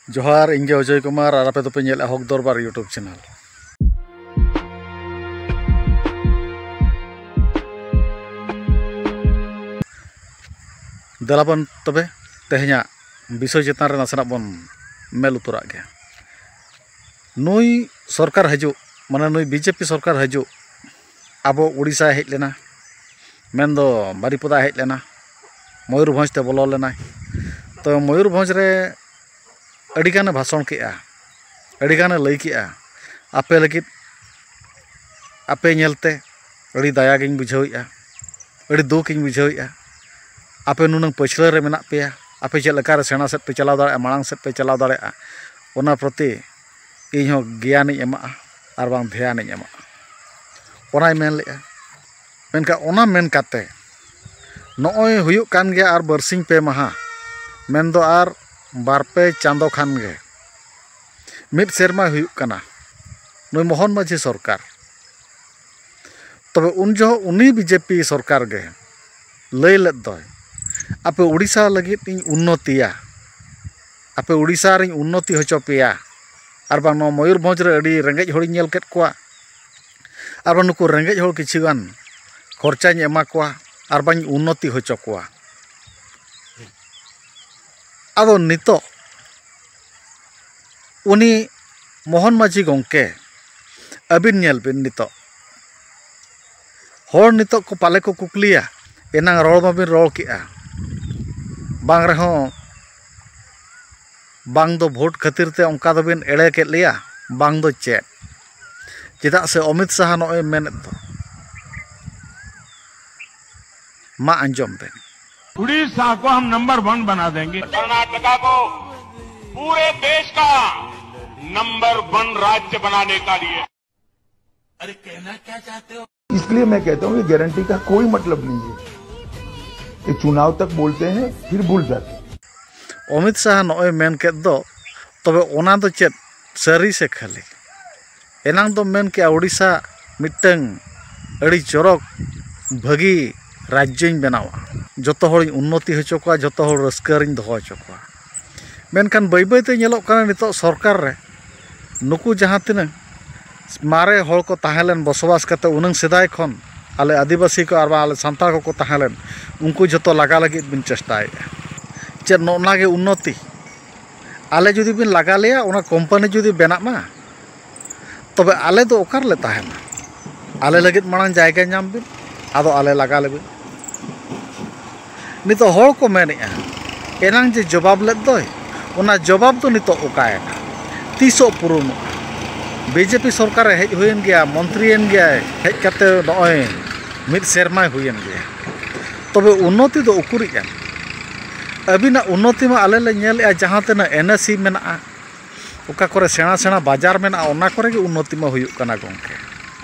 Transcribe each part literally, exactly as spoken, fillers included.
ᱡᱚᱦᱟᱨ, ᱤᱧ ᱜᱮ ᱚᱡᱚᱭ ᱠᱩᱢᱟᱨ, ᱟᱨ ᱟᱯᱮ ᱫᱚᱯᱮ ᱧᱮᱞᱮᱫᱼᱟ ᱦᱚᱠ ᱫᱚᱨᱵᱟᱨ YouTube ᱪᱮᱱᱮᱞ᱾ ᱫᱮᱞᱟᱵᱚᱱ ᱛᱚᱵᱮ ᱛᱮᱦᱮᱧᱟᱜ ᱵᱤᱥᱚᱭ ᱪᱮᱛᱟᱱ ᱨᱮ ᱱᱟᱥᱮᱱᱟᱜ ᱵᱚᱱ ᱢᱮᱞ ᱩᱛᱟᱹᱨᱟᱜ ᱜᱮ᱾ ᱱᱩᱭ ᱥᱚᱨᱠᱟᱨ ᱦᱤᱡᱩᱜ, ᱢᱟᱱᱮ ᱱᱩᱭ BJP ᱥᱚᱨᱠᱟᱨ ᱦᱤᱡᱩᱜ, ᱟᱵᱚ ᱩᱲᱤᱥᱥᱟᱭ ᱦᱮᱡ ᱞᱮᱱᱟ, ᱢᱮᱱᱫᱚ ᱵᱟᱨᱤᱯᱚᱫᱟᱭ ᱦᱮᱡ ᱞᱮᱱᱟ, ᱢᱚᱭᱩᱨᱵᱷᱚᱸᱡᱽ ᱛᱮ ᱵᱚᱞᱚ ᱞᱮᱱᱟᱭ᱾ ᱛᱚ ᱢᱚᱭᱩᱨᱵᱷᱚᱸᱡᱽ ᱨᱮ ᱟᱹᱰᱤᱜᱟᱱᱮ ᱵᱷᱟᱥᱚᱱ ᱠᱮᱜᱼᱟ, ᱟᱹᱰᱤᱜᱟᱱᱮ ᱞᱟᱹᱭ ᱠᱮᱜᱼᱟ᱾ ᱟᱯᱮ ᱞᱟᱹᱜᱤᱫ, ᱟᱯᱮ ᱧᱮᱞᱛᱮ ᱟᱹᱰᱤ ᱫᱟᱭᱟᱜᱤᱧ ᱵᱩᱡᱷᱟᱹᱣᱮᱫᱼᱟ, ᱟᱹᱰᱤ ᱫᱩᱠᱤᱧ ᱵᱩᱡᱷᱟᱹᱣᱮᱫᱼᱟ᱾ ᱟᱯᱮ ᱱᱩᱱᱟᱹᱝ ᱯᱟᱹᱪᱷᱞᱟᱹ ᱨᱮ ᱢᱮᱱᱟᱜ ᱯᱮᱭᱟ, ᱟᱯᱮ ᱪᱮᱫ ᱞᱮᱠᱟᱨᱮ ᱥᱮᱬᱟ ᱥᱮᱫ ᱯᱮ ᱪᱟᱞᱟᱣ ᱫᱟᱲᱮᱭᱟᱜᱼᱟ, ᱢᱟᱲᱟᱝ ᱥᱮᱫ ᱯᱮ ᱪᱟᱞᱟᱣ ᱫᱟᱲᱮᱭᱟᱜᱼᱟ, ᱚᱱᱟ ᱯᱨᱚᱛᱤ ᱤᱧᱦᱚᱸ ᱜᱮᱭᱟᱱᱤᱧ ᱮᱢᱟᱜᱼᱟ ᱟᱨ ᱵᱟᱝ ᱫᱷᱮᱭᱟᱱᱤᱧ ᱮᱢᱟᱜᱼᱟ, ᱚᱱᱟᱭ ᱢᱮᱱ ᱞᱮᱜᱼᱟ᱾ ᱢᱮᱱᱠᱷᱟᱱ ᱚᱱᱟ ᱢᱮᱱ ᱠᱟᱛᱮ ᱱᱚᱜᱼᱚᱭ ᱦᱩᱭᱩᱜ ᱠᱟᱱ ᱜᱮᱭᱟ ᱟᱨ ᱵᱟᱨᱥᱤᱧ ᱯᱮ ᱢᱟᱦᱟ, ᱢᱮᱱᱫᱚ ᱟᱨ ᱵᱟᱨ ᱯᱮ ᱪᱟᱸᱫᱚ ᱠᱷᱟᱱ ᱜᱮ ᱢᱤᱫ ᱥᱮᱨᱢᱟ ᱦᱩᱭᱩᱜ ᱠᱟᱱᱟ ᱱᱩᱭ ᱢᱳᱦᱚᱱ ᱢᱟᱹᱡᱷᱤ ᱥᱚᱨᱠᱟᱨ᱾ ᱛᱚᱵᱮ ᱩᱱ ᱡᱚᱦᱚᱜ ᱩᱱᱤ BJP ᱥᱚᱨᱠᱟᱨ ᱜᱮ ᱞᱟᱹᱭ ᱞᱮᱫ ᱫᱚᱭ, ᱟᱯᱮ ᱩᱲᱤᱥᱥᱟ ᱞᱟᱹᱜᱤᱫ ᱤᱧ ᱩᱱᱱᱚᱛᱤᱭᱟ, ᱟᱯᱮ ᱩᱲᱤᱥᱥᱟ ᱨᱤᱧ ᱩᱱᱱᱚᱛᱤ ᱦᱚᱪᱚ ᱯᱮᱭᱟ, ᱟᱨ ᱵᱟᱝ ᱱᱚᱣᱟ ᱢᱚᱭᱩᱨᱵᱷᱚᱸᱡᱽ ᱨᱮ ᱟᱹᱰᱤ ᱨᱮᱸᱜᱮᱡ ᱦᱚᱲᱤᱧ ᱧᱮᱞ ᱠᱮᱫ ᱠᱚᱣᱟ, ᱟᱨ ᱵᱟᱝ ᱱᱩᱠᱩ ᱨᱮᱸᱜᱮᱡ ᱦᱚᱲ ᱠᱤᱪᱷᱩ ᱜᱟᱱ ᱠᱷᱚᱨᱪᱟᱧ ᱮᱢᱟ ᱠᱚᱣᱟ, ᱟᱨ ᱵᱟᱹᱧ ᱩᱱᱱᱚᱛᱤ ᱦᱚᱪᱚ ᱠᱚᱣᱟ᱾ ᱟᱫᱚ ᱱᱤᱛᱚᱜ ᱩᱱᱤ ᱢᱳᱦᱚᱱ ᱢᱟᱹᱡᱷᱤ ᱜᱚᱢᱠᱮ, ᱟᱹᱵᱤᱱ ᱧᱮᱞ ᱵᱤᱱ ᱱᱤᱛᱚᱜ, ᱦᱚᱲ ᱱᱤᱛᱚᱜ ᱠᱚ ᱯᱟᱞᱮ ᱠᱚ ᱠᱩᱠᱞᱤᱭᱟ, ᱮᱱᱟᱝ ᱨᱚᱲ ᱢᱟᱵᱤᱱ ᱨᱚᱲ ᱠᱮᱜᱼᱟ, ᱵᱟᱝ ᱨᱮᱦᱚᱸ ᱵᱟᱝ ᱫᱚ ᱵᱷᱳᱴ ᱠᱷᱟᱹᱛᱤᱨ ᱛᱮ ᱚᱱᱠᱟ ᱫᱚᱵᱤᱱ ᱮᱲᱮ ᱠᱮᱫ ᱞᱮᱭᱟ, ᱵᱟᱝ ᱫᱚ ᱪᱮᱫ? ᱪᱮᱫᱟᱜ ᱥᱮ ᱚᱢᱤᱛ ᱥᱟᱦᱟ ᱱᱚᱜᱼᱚᱭ ᱢᱮᱱᱮᱫ ᱫᱚ, ᱢᱟ ᱟᱸᱡᱚᱢ ᱵᱮᱱ᱾ उड़ीसा को हम नंबर वन बना देंगे। कर्नाटका को पूरे देश का नंबर वन राज्य बनाने का लिए। अरे कहना क्या चाहते हो? इसलिए मैं कहता हूँ कि गारंटी का कोई मतलब नहीं है कि चुनाव तक बोलते हैं फिर भूल जाते हैं। ᱚᱢᱤᱛ ᱥᱟᱦᱟ ᱱᱚᱜᱼᱚᱭ ᱢᱮᱱ ᱠᱮᱫ ᱫᱚ, ᱛᱚᱵᱮ ᱚᱱᱟ ᱫᱚ ᱪᱮᱫ ᱥᱟᱹᱨᱤ ᱥᱮ ᱠᱷᱟᱹᱞᱤ? ᱮᱱᱟᱝ ᱫᱚᱢ ᱢᱮᱱ ᱠᱮᱜᱼᱟ ᱳᱰᱤᱥᱟ ᱢᱤᱫᱴᱟᱝ ᱟᱹᱰᱤ ᱪᱚᱨᱚᱠ ᱵᱷᱟᱹᱜᱤ ᱨᱟᱡᱽᱡᱚᱧ ᱵᱮᱱᱟᱣᱟ, ᱡᱚᱛᱚ ᱦᱚᱲᱤᱧ ᱩᱱᱱᱚᱛᱤ ᱦᱚᱪᱚ ᱠᱚᱣᱟ, ᱡᱚᱛᱚ ᱦᱚᱲ ᱨᱟᱹᱥᱠᱟᱹ ᱨᱤᱧ ᱫᱚᱦᱚ ᱦᱚᱪᱚ ᱠᱚᱣᱟ᱾ ᱢᱮᱱᱠᱷᱟᱱ ᱵᱟᱹᱭ ᱵᱟᱹᱭᱛᱮ ᱧᱮᱞᱚᱜ ᱠᱟᱱᱟ, ᱱᱤᱛᱚᱜ ᱥᱚᱨᱠᱟᱨ ᱨᱮ ᱱᱩᱠᱩ ᱡᱟᱦᱟᱸ ᱛᱤᱱᱟᱹᱜ ᱢᱟᱨᱮ ᱦᱚᱲ ᱠᱚ ᱛᱟᱦᱮᱸ ᱞᱮᱱ, ᱵᱚᱥᱚᱵᱟᱥ ᱠᱟᱛᱮ ᱩᱱᱟᱹᱝ ᱥᱮᱫᱟᱭ ᱠᱷᱚᱱ ᱟᱞᱮ ᱟᱹᱫᱤᱵᱟᱹᱥᱤ ᱠᱚ ᱟᱨ ᱵᱟᱝ ᱟᱞᱮ ᱥᱟᱱᱛᱟᱲ ᱠᱚᱠᱚ ᱛᱟᱦᱮᱸ ᱞᱮᱱ, ᱩᱱᱠᱩ ᱡᱷᱚᱛᱚ ᱞᱟᱜᱟ ᱞᱟᱹᱜᱤᱫ ᱵᱤᱱ ᱪᱮᱥᱴᱟᱭᱮᱫᱼᱟ᱾ ᱪᱮᱫ ᱱᱚᱜᱼᱚ ᱱᱟ ᱜᱮ ᱩᱱᱱᱚᱛᱤ? ᱟᱞᱮ ᱡᱩᱫᱤ ᱵᱤᱱ ᱞᱟᱜᱟ ᱞᱮᱭᱟ, ᱚᱱᱟ ᱠᱳᱢᱯᱟᱱᱤ ᱡᱩᱫᱤ ᱵᱮᱱᱟᱜ ᱢᱟ, ᱛᱚᱵᱮ ᱟᱞᱮ ᱫᱚ ᱚᱠᱟ ᱨᱮᱞᱮ ᱛᱟᱦᱮᱱᱟ? ᱟᱞᱮ ᱞᱟᱹᱜᱤᱫ ᱢᱟᱲᱟᱝ ᱡᱟᱭᱜᱟ ᱧᱟᱢ ᱵᱤᱱ, ᱟᱫᱚ ᱟᱞᱮ ᱞᱟᱜᱟ ᱞᱮᱵᱤᱱ᱾ ᱱᱤᱛᱚᱜ ᱦᱚᱲ ᱠᱚ ᱢᱮᱱᱮᱫᱼᱟ, ᱮᱱᱟᱝ ᱡᱮ ᱡᱚᱵᱟᱵ ᱞᱮᱫ ᱫᱚᱭ, ᱚᱱᱟ ᱡᱚᱵᱟᱵ ᱫᱚ ᱱᱤᱛᱚᱜ ᱚᱠᱟᱭᱮᱱᱟ? ᱛᱤᱥᱚᱜ ᱯᱩᱨᱩᱱᱚᱜᱼᱟ? ᱵᱤᱡᱮᱯᱤ ᱥᱚᱨᱠᱟᱨᱮ ᱦᱮᱡ ᱦᱩᱭᱮᱱ ᱜᱮᱭᱟ, ᱢᱚᱱᱛᱨᱤᱭᱮᱱ ᱜᱮᱭᱟᱭ, ᱦᱮᱡ ᱠᱟᱛᱮ ᱱᱚᱜᱼᱚᱭ ᱢᱤᱫ ᱥᱮᱨᱢᱟᱭ ᱦᱩᱭᱮᱱ ᱜᱮᱭᱟ, ᱛᱚᱵᱮ ᱩᱱᱱᱚᱛᱤ ᱫᱚ ᱩᱠᱩᱨᱤᱡ ᱮᱱ? ᱟᱹᱵᱤᱱᱟᱜ ᱩᱱᱱᱚᱛᱤ ᱢᱟ ᱟᱞᱮ ᱞᱮ ᱧᱮᱞᱮᱫᱼᱟ, ᱡᱟᱦᱟᱸ ᱛᱤᱱᱟᱹᱜ ᱮᱱ ᱮ ᱥᱤ ᱢᱮᱱᱟᱜᱼᱟ, ᱚᱠᱟ ᱠᱚᱨᱮ ᱥᱮᱬᱟ ᱥᱮᱬᱟ ᱵᱟᱡᱟᱨ ᱢᱮᱱᱟᱜᱼᱟ, ᱚᱱᱟ ᱠᱚᱨᱮ ᱜᱮ ᱩᱱᱱᱚᱛᱤ ᱢᱟ ᱦᱩᱭᱩᱜ ᱠᱟᱱᱟ ᱜᱚᱢᱠᱮ᱾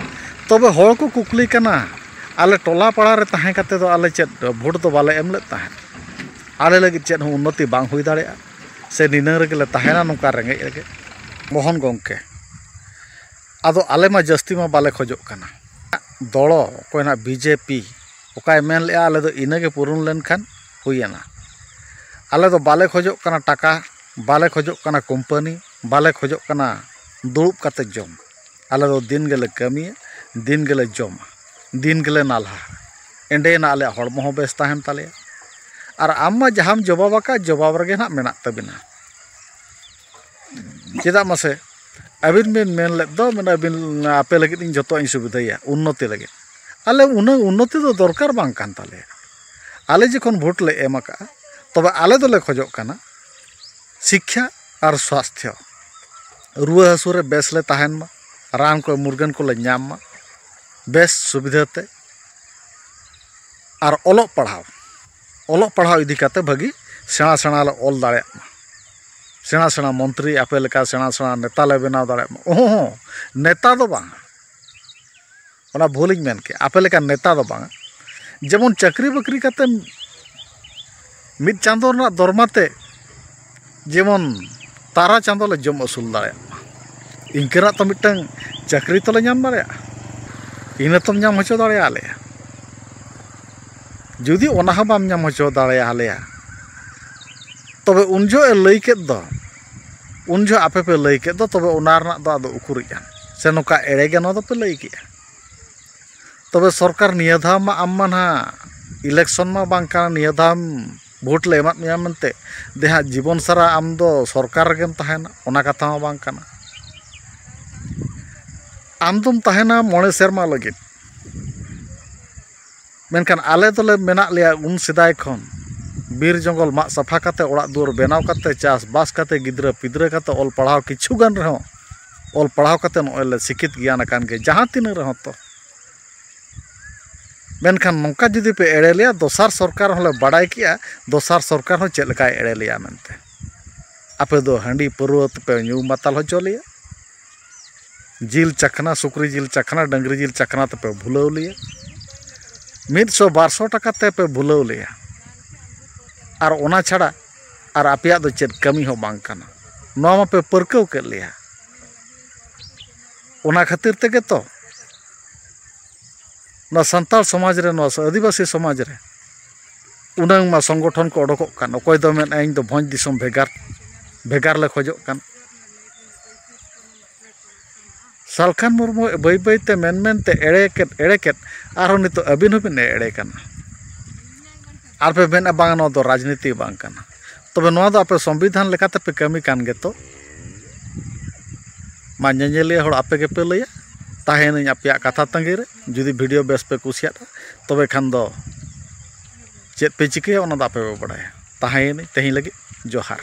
ᱛᱚᱵᱮ ᱦᱚᱲ ᱠᱚ ᱠᱩᱠᱞᱤ ᱠᱟᱱᱟ, ᱟᱞᱮ ᱴᱚᱞᱟ ᱯᱟᱲᱟ ᱨᱮ ᱛᱟᱦᱮᱸ ᱠᱟᱛᱮ ᱫᱚ ᱟᱞᱮ ᱪᱮᱫ ᱵᱷᱳᱴ ᱫᱚ ᱵᱟᱞᱮ ᱮᱢ ᱞᱮᱫ ᱛᱟᱦᱮᱸᱫ? ᱟᱞᱮ ᱞᱟᱹᱜᱤᱫ ᱪᱮᱫ ᱦᱚᱸ ᱩᱱᱱᱚᱛᱤ ᱵᱟᱝ ᱦᱩᱭ ᱫᱟᱲᱮᱭᱟᱜᱼᱟ ᱥᱮ ᱱᱤᱱᱟᱹᱝ ᱨᱮᱜᱮ ᱞᱮ ᱛᱟᱦᱮᱱᱟ ᱱᱚᱝᱠᱟ ᱨᱮᱸᱜᱮᱡ ᱨᱮᱜᱮ? ᱢᱳᱦᱚᱱ ᱜᱚᱢᱠᱮ, ᱟᱫᱚ ᱟᱞᱮ ᱢᱟ ᱡᱟᱹᱥᱛᱤ ᱢᱟ ᱵᱟᱞᱮ ᱠᱷᱚᱡᱚᱜ ᱠᱟᱱᱟ᱾ ᱫᱚᱞᱚ ᱚᱠᱚᱭ ᱱᱟᱜ ᱵᱤᱡᱮᱯᱤ ᱚᱠᱟᱭ ᱢᱮᱱ ᱞᱮᱜᱼᱟ, ᱟᱞᱮ ᱫᱚ ᱤᱱᱟᱹᱜᱮ ᱯᱩᱨᱩᱱ ᱞᱮᱱᱠᱷᱟᱱ ᱦᱩᱭᱮᱱᱟ᱾ ᱟᱞᱮ ᱫᱚ ᱵᱟᱞᱮ ᱠᱷᱚᱡᱚᱜ ᱠᱟᱱᱟ ᱴᱟᱠᱟ, ᱵᱟᱞᱮ ᱠᱷᱚᱡᱚᱜ ᱠᱟᱱᱟ ᱠᱳᱢᱯᱟᱱᱤ, ᱵᱟᱞᱮ ᱠᱷᱚᱡᱚᱜ ᱠᱟᱱᱟ ᱫᱩᱲᱩᱵ ᱠᱟᱛᱮ ᱡᱚᱢ᱾ ᱟᱞᱮ ᱫᱚ ᱫᱤᱱ ᱜᱮᱞᱮ ᱠᱟᱹᱢᱤᱭᱟ, ᱫᱤᱱ ᱜᱮᱞᱮ ᱡᱚᱢᱟ, ᱫᱤᱱ ᱜᱮᱞᱮ ᱱᱟᱞᱦᱟ᱾ ᱮᱸᱰᱮᱭᱮᱱᱟ ᱟᱞᱮᱭᱟᱜ ᱦᱚᱲᱢᱚ ᱦᱚᱸ ᱵᱮᱥ ᱛᱟᱦᱮᱱ ᱛᱟᱞᱮᱭᱟ᱾ ᱟᱨ ᱟᱢ ᱢᱟ ᱡᱟᱦᱟᱸᱢ ᱡᱚᱵᱟᱵ ᱟᱠᱟᱫ, ᱡᱚᱵᱟᱵ ᱨᱮᱜᱮ ᱱᱟᱜ ᱢᱮᱱᱟᱜ ᱛᱟᱵᱤᱱᱟ᱾ ᱪᱮᱫᱟᱜ ᱢᱟᱥᱮ? ᱟᱹᱵᱤᱱ ᱵᱤᱱ ᱢᱮᱱ ᱞᱮᱫ ᱫᱚ, ᱢᱮᱱ ᱟᱹᱵᱤᱱ, ᱟᱯᱮ ᱞᱟᱹᱜᱤᱫ ᱤᱧ ᱡᱚᱛᱚᱣᱟᱜ ᱤᱧ ᱥᱩᱵᱤᱫᱷᱟᱭᱟ, ᱩᱱᱱᱚᱛᱤ ᱞᱟᱹᱜᱤᱫ᱾ ᱟᱞᱮ ᱩᱱᱟᱹᱜ ᱩᱱᱱᱚᱛᱤ ᱫᱚ ᱫᱚᱨᱠᱟᱨ ᱵᱟᱝ ᱠᱟᱱ ᱛᱟᱞᱮᱭᱟ᱾ ᱟᱞᱮ ᱡᱚᱠᱷᱚᱱ ᱵᱷᱳᱴ ᱞᱮ ᱮᱢ ᱟᱠᱟᱫᱼᱟ, ᱛᱚᱵᱮ ᱟᱞᱮ ᱫᱚᱞᱮ ᱠᱷᱚᱡᱚᱜ ᱠᱟᱱᱟ ᱥᱤᱠᱠᱷᱟ ᱟᱨ ᱥᱣᱟᱥᱛᱷᱚ, ᱨᱩᱣᱟᱹ ᱦᱟᱹᱥᱩ ᱨᱮ ᱵᱮᱥ ᱞᱮ ᱛᱟᱦᱮᱱ ᱢᱟ, ᱨᱟᱱ ᱠᱚ ᱢᱩᱨᱜᱟᱹᱱ ᱠᱚᱞᱮ ᱧᱟᱢ ᱢᱟ ᱵᱮᱥ ᱥᱩᱵᱤᱫᱷᱟ ᱛᱮ, ᱟᱨ ᱚᱞᱚᱜ ᱯᱟᱲᱦᱟᱣ, ᱚᱞᱚᱜ ᱯᱟᱲᱦᱟᱣ ᱤᱫᱤ ᱠᱟᱛᱮ ᱵᱷᱟᱹᱜᱤ ᱥᱮᱬᱟ ᱥᱮᱬᱟ ᱞᱮ ᱚᱞ ᱫᱟᱲᱮᱭᱟᱜ ᱢᱟ, ᱥᱮᱬᱟ ᱥᱮᱬᱟ ᱢᱚᱱᱛᱨᱤ ᱟᱯᱮ ᱞᱮᱠᱟ ᱥᱮᱬᱟ ᱥᱮᱬᱟ ᱱᱮᱛᱟ ᱞᱮ ᱵᱮᱱᱟᱣ ᱫᱟᱲᱮᱭᱟᱜ ᱢᱟ᱾ ᱚᱦᱚᱸ ᱦᱚᱸ, ᱱᱮᱛᱟ ᱫᱚ ᱵᱟᱝ, ᱚᱱᱟ ᱵᱷᱩᱞᱤᱧ ᱢᱮᱱ ᱠᱮᱜᱼᱟ, ᱟᱯᱮ ᱞᱮᱠᱟ ᱱᱮᱛᱟ ᱫᱚ ᱵᱟᱝ᱾ ᱡᱮᱢᱚᱱ ᱪᱟᱹᱠᱨᱤ ᱵᱟᱹᱠᱨᱤ ᱠᱟᱛᱮ ᱢᱤᱫ ᱪᱟᱸᱫᱚ ᱨᱮᱱᱟᱜ ᱫᱚᱨᱢᱟ ᱛᱮ ᱡᱮᱢᱚᱱ ᱛᱟᱨᱟ ᱪᱟᱸᱫᱚ ᱞᱮ ᱡᱚᱢ ᱟᱹᱥᱩᱞ ᱫᱟᱲᱮᱭᱟᱜ ᱢᱟ, ᱤᱱᱠᱟᱹᱱᱟᱜ ᱛᱚ ᱢᱤᱫᱴᱟᱝ ᱪᱟᱹᱠᱨᱤ ᱛᱚᱞᱮ ᱧᱟᱢ ᱫᱟᱲᱮᱭᱟᱜᱼᱟ, ᱤᱱᱟᱹ ᱛᱚᱢ ᱧᱟᱢ ᱦᱚᱪᱚ ᱫᱟᱲᱮᱭᱟᱞᱮᱭᱟ᱾ ᱡᱩᱫᱤ ᱚᱱᱟ ᱦᱚᱸ ᱵᱟᱢ ᱧᱟᱢ ᱦᱚᱪᱚ ᱫᱟᱲᱮᱭᱟᱞᱮᱭᱟ, ᱛᱚᱵᱮ ᱩᱱ ᱡᱚᱦᱚᱜ ᱮ ᱞᱟᱹᱭ ᱠᱮᱫ ᱫᱚ, ᱩᱱ ᱡᱚᱦᱚᱜ ᱟᱯᱮ ᱯᱮ ᱞᱟᱹᱭ ᱠᱮᱫ ᱫᱚ, ᱛᱚᱵᱮ ᱚᱱᱟ ᱨᱮᱱᱟᱜ ᱫᱚ ᱟᱫᱚ ᱩᱠᱩᱨᱤᱡ ᱟᱱ? ᱥᱮ ᱱᱚᱝᱠᱟ ᱮᱲᱮ ᱜᱮ ᱱᱚᱣᱟ ᱫᱚᱯᱮ ᱞᱟᱹᱭ ᱠᱮᱜᱼᱟ? ᱛᱚᱵᱮ ᱥᱚᱨᱠᱟᱨ ᱱᱤᱭᱟᱹ ᱫᱷᱟᱣ ᱢᱟ ᱟᱢ ᱢᱟ ᱱᱟᱦᱟᱜ election ᱢᱟ ᱵᱟᱝ ᱠᱟᱱᱟ, ᱱᱤᱭᱟᱹ ᱫᱷᱟᱣ vote ᱞᱮ ᱮᱢᱟᱫ ᱢᱮᱭᱟ ᱢᱮᱱᱛᱮ ᱫᱮ ᱦᱟᱸᱜ ᱡᱤᱵᱚᱱ ᱥᱟᱨᱟ ᱟᱢ ᱫᱚ ᱥᱚᱨᱠᱟᱨ ᱨᱮᱜᱮᱢ ᱛᱟᱦᱮᱱᱟ, ᱚᱱᱟ ᱠᱟᱛᱷᱟ ᱦᱚᱸ ᱵᱟᱝ ᱠᱟᱱᱟ᱾ ᱟᱢ ᱫᱚᱢ ᱛᱟᱦᱮᱱᱟ ᱢᱚᱬᱮ ᱥᱮᱨᱢᱟ ᱞᱟᱹᱜᱤᱫ, ᱢᱮᱱᱠᱷᱟᱱ ᱟᱞᱮ ᱫᱚᱞᱮ ᱢᱮᱱᱟᱜ ᱞᱮᱭᱟ ᱩᱱ ᱥᱮᱫᱟᱭ ᱠᱷᱚᱱ, ᱵᱤᱨ ᱡᱚᱝᱜᱚᱞ ᱢᱟᱜ ᱥᱟᱯᱷᱟ ᱠᱟᱛᱮ, ᱚᱲᱟᱜ ᱫᱩᱣᱟᱹᱨ ᱵᱮᱱᱟᱣ ᱠᱟᱛᱮ, ᱪᱟᱥᱵᱟᱥ ᱠᱟᱛᱮ, ᱜᱤᱫᱽᱨᱟᱹ ᱯᱤᱫᱽᱨᱟᱹ ᱠᱟᱛᱮ, ᱚᱞ ᱯᱟᱲᱦᱟᱣ ᱠᱤᱪᱷᱩ ᱜᱟᱱ ᱨᱮᱦᱚᱸ, ᱚᱞ ᱯᱟᱲᱦᱟᱣ ᱠᱟᱛᱮ ᱱᱚᱜᱼᱚᱭ ᱞᱮ ᱥᱤᱠᱷᱤᱛ ᱜᱮᱭᱟᱱ ᱟᱠᱟᱱ ᱜᱮ, ᱡᱟᱦᱟᱸ ᱛᱤᱱᱟᱹᱜ ᱨᱮᱦᱚᱸ ᱛᱚ᱾ ᱢᱮᱱᱠᱷᱟᱱ ᱱᱚᱝᱠᱟ ᱡᱩᱫᱤ ᱯᱮ ᱮᱲᱮ ᱞᱮᱭᱟ, ᱫᱚᱥᱟᱨ ᱥᱚᱨᱠᱟᱨ ᱦᱚᱸᱞᱮ ᱵᱟᱰᱟᱭ ᱠᱮᱜᱼᱟ, ᱫᱚᱥᱟᱨ ᱥᱚᱨᱠᱟᱨ ᱦᱚᱸ ᱪᱮᱫ ᱞᱮᱠᱟᱭ ᱮᱲᱮ ᱞᱮᱭᱟ ᱢᱮᱱᱛᱮ᱾ ᱟᱯᱮ ᱫᱚ ᱦᱟᱺᱰᱤ ᱯᱟᱹᱨᱣᱟᱹ ᱛᱮᱯᱮ ᱧᱩ ᱢᱟᱛᱟᱞ ᱦᱚᱪᱚ ᱞᱮᱭᱟ, ᱡᱤᱞ ᱪᱟᱠᱷᱱᱟ, ᱥᱩᱠᱨᱤ ᱡᱤᱞ ᱪᱟᱠᱷᱱᱟ, ᱰᱟᱹᱝᱨᱤ ᱡᱤᱞ ᱪᱟᱠᱷᱱᱟ ᱛᱮᱯᱮ ᱵᱷᱩᱞᱟᱹᱣ ᱞᱮᱭᱟ, ᱢᱤᱫ ᱥᱚ ᱵᱟᱨ ᱥᱚ ᱴᱟᱠᱟ ᱛᱮᱯᱮ ᱵᱷᱩᱞᱟᱹᱣ ᱞᱮᱭᱟ, ᱟᱨ ᱚᱱᱟ ᱪᱷᱟᱲᱟ ᱟᱨ ᱟᱯᱮᱭᱟᱜ ᱫᱚ ᱪᱮᱫ ᱠᱟᱹᱢᱤ ᱦᱚᱸ ᱵᱟᱝ ᱠᱟᱱᱟ᱾ ᱱᱚᱣᱟ ᱢᱟᱯᱮ ᱯᱟᱹᱨᱠᱟᱹᱣ ᱠᱮᱫ ᱞᱮᱭᱟ᱾ ᱚᱱᱟ ᱠᱷᱟᱹᱛᱤᱨ ᱛᱮᱜᱮ ᱛᱚ ᱱᱚᱣᱟ ᱥᱟᱱᱛᱟᱲ ᱥᱚᱢᱟᱡᱽ ᱨᱮ, ᱱᱚᱣᱟ ᱟᱹᱫᱤᱵᱟᱹᱥᱤ ᱥᱚᱢᱟᱡᱽ ᱨᱮ ᱩᱱᱟᱹᱝ ᱢᱟ ᱥᱚᱝᱜᱚᱴᱷᱚᱱ ᱠᱚ ᱚᱰᱚᱠᱚᱜ ᱠᱟᱱ, ᱚᱠᱚᱭ ᱫᱚ ᱢᱮᱱᱟ ᱤᱧ ᱫᱚ ᱵᱷᱚᱸᱡᱽ ᱫᱤᱥᱚᱢ ᱵᱷᱮᱜᱟᱨ, ᱵᱷᱮᱜᱟᱨ ᱞᱮ ᱠᱷᱚᱡᱚᱜ ᱠᱟᱱ᱾ ᱥᱟᱞᱠᱷᱟᱱ ᱢᱩᱨᱢᱩ ᱵᱟᱹᱭ ᱵᱟᱹᱭ ᱛᱮ ᱢᱮᱱ ᱢᱮᱱ ᱛᱮ ᱮᱲᱮ ᱠᱮᱫ, ᱮᱲᱮ ᱠᱮᱫ, ᱟᱨᱦᱚᱸ ᱱᱤᱛᱚᱜ ᱟᱹᱵᱤᱱ ᱦᱚᱸᱵᱤᱱ ᱮᱲᱮ ᱠᱟᱱᱟ᱾ ᱟᱨ ᱯᱮ ᱢᱮᱱᱟ, "ᱵᱟᱝ, ᱱᱚᱣᱟ ᱫᱚ ᱨᱟᱡᱽᱱᱤᱛᱤ ᱵᱟᱝ ᱠᱟᱱᱟ᱾" ᱛᱚᱵᱮ ᱱᱚᱣᱟ ᱫᱚ ᱟᱯᱮ ᱥᱚᱝᱵᱤᱫᱷᱟᱱ ᱞᱮᱠᱟᱛᱮ ᱯᱮ ᱠᱟᱹᱢᱤ ᱠᱟᱱ ᱜᱮᱛᱚ? ᱢᱟ, ᱧᱮᱧᱮᱞᱤᱭᱟᱹ ᱦᱚᱲ ᱟᱯᱮ ᱜᱮᱯᱮ ᱞᱟᱹᱭᱟ᱾ ᱛᱟᱦᱮᱸᱭᱮᱱᱟᱹᱧ ᱟᱯᱮᱭᱟᱜ ᱠᱟᱛᱷᱟ ᱛᱟᱺᱜᱤ ᱨᱮ᱾ ᱡᱩᱫᱤ video ᱵᱮᱥ ᱯᱮ ᱠᱩᱥᱤᱭᱟᱫᱼᱟ, ᱛᱚᱵᱮ ᱠᱷᱟᱱ ᱫᱚ ᱪᱮᱫ ᱯᱮ ᱪᱤᱠᱟᱹᱭᱟ, ᱚᱱᱟ ᱫᱚ ᱟᱯᱮ ᱯᱮ ᱵᱟᱲᱟᱭᱟ᱾ ᱛᱟᱦᱮᱸᱭᱮᱱᱟᱹᱧ ᱛᱮᱦᱮᱧ ᱞᱟᱹᱜᱤᱫ᱾ ᱡᱚᱦᱟᱨ᱾